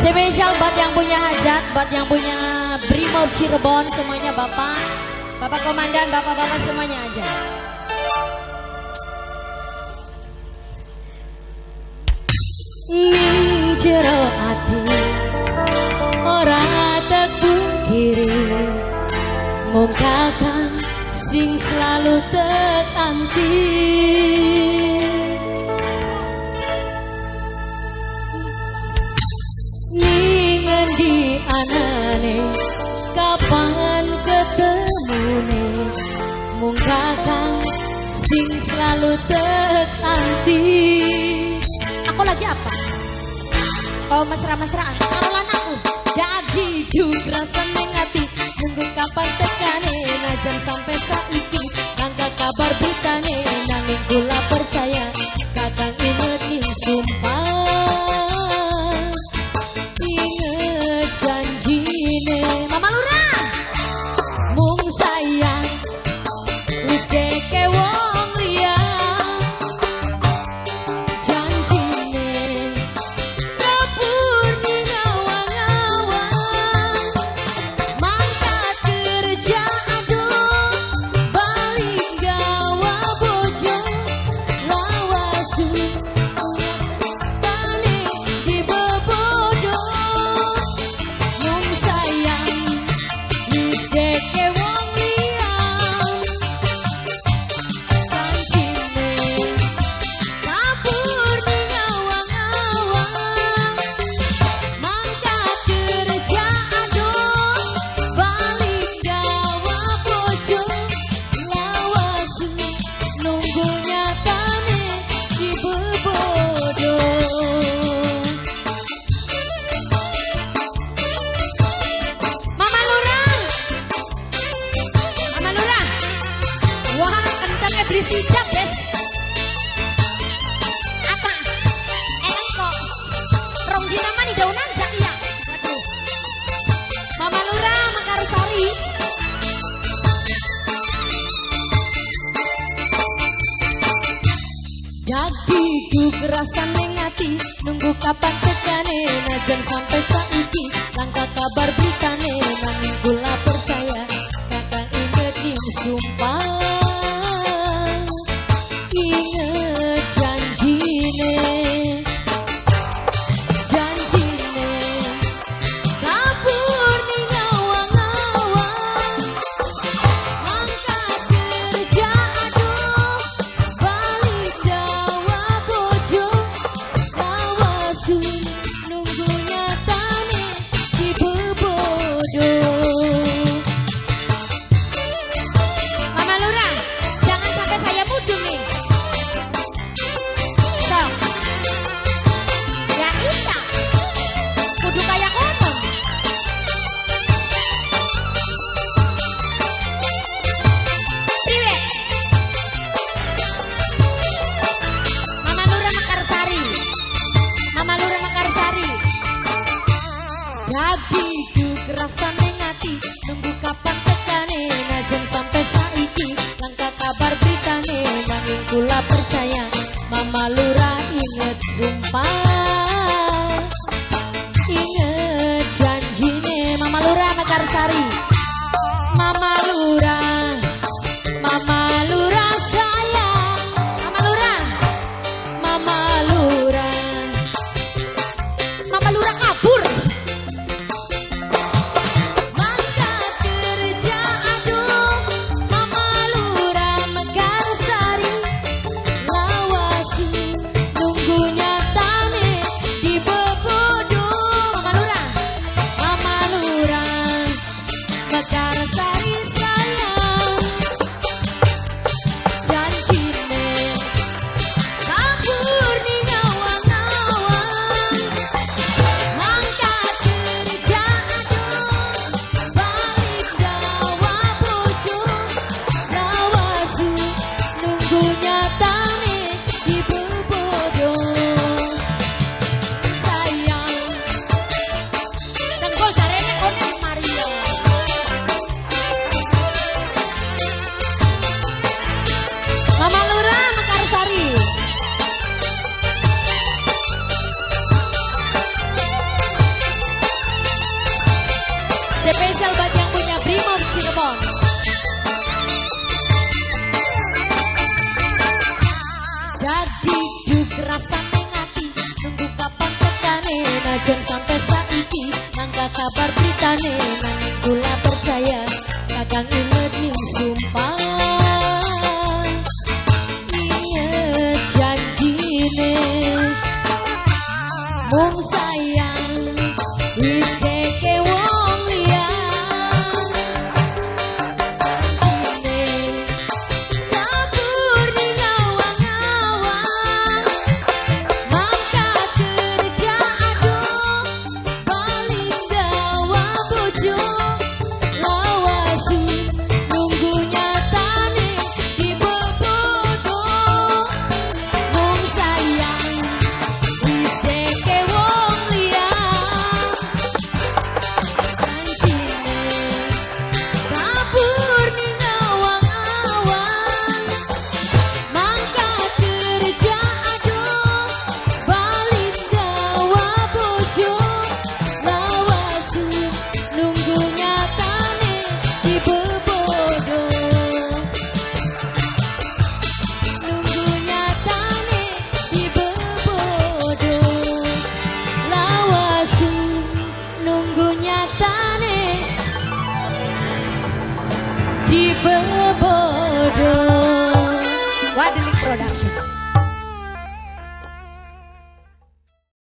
Spesial buat yang punya hajat, buat yang punya Brimob Cirebon semuanya, Bapak, Bapak Komandan, Bapak-bapak semuanya aja. Ning jero ati ora tekungkiri, mung kakang sing selalu tekanti. Ning endi anane, kapan ketemune, mung kakang sing selalu tekanti. Aku lagi apa? Oh, mesra-mesraan karolan aku. Jadi rasa ning ati, nunggu kapan tekane, najan sampai saiki langka kabar beritane, nanging kula percaya kakang inget ning sumpah, inget janjine. Mama Lurah, mung sayang wis keke wong liya, janjine kabur ning awang-awang, mangkat kerja aduh balik gawa bojo lawasu tane di bebodo, mung sayang wis keke wong liya, janjine kabur ning awang-awang, mangkat kerja aduh balik gawa bojo lawasu nunggu nyatane di bebodo. Mama Lurah, Mama Lurah, wah kentangnya beli sijab, bes. Apa? Engkok. Rong dina mani daun nanjak iya. Aduh. Mama Lurah Mekarsari. Jadi duk rasane ati, nunggu kapan tekane, najan sampai saiki langka kabar beritane, nanging kula percaya kakang inget ning sumpah, inget janjine, janjine kabur ning awang-awang, mangkat kerja aduh balik gawa bojo lawasu nunggu nyatane di bebodo. Mama Lurah, jangan sampai saya mudung nih. Sok. Ya iya. Kudu kayak konon. Priwe? Mama Lurah Mekarsari. Mama Lurah Mekarsari. Dadi duk rasane ati, nunggu kapan tekane, najan sampai saiki langka kabar beritane, nanging kula percaya Mama Lurah inget sumpah, inget janjine. Mama Lurah Mekarsari. Mama Lurah, Mama Lurah sayang, Mama Lurah, Mama Lurah, Mama Lurah kabur. Mangkat kerja aduh Mama Lurah Mekarsari, lawasu nunggu nyatane di bebodo. Mama Lurah, Mama Lurah Mekarsari sayang. rasane ngati nunggu kapan tekane najan sampai saiki nangka kabar beritane nanging kula percaya kakang inget ning sumpah inget janjine mung sayang wis keke wong liya janjine kabur ning awang-awang mangkat kerja adoh bali gawa bojo lawasu nunggu nyatane dibebodo mung sayang wis keke wong liya janjine kabur ning awang-awang mangkat kerja adoh bali gawa bojo lawasu nunggu nyatane dibebodo nunggu nyatane dibebodo lawasu nunggu nyatane dibebodo. Wadilik Production.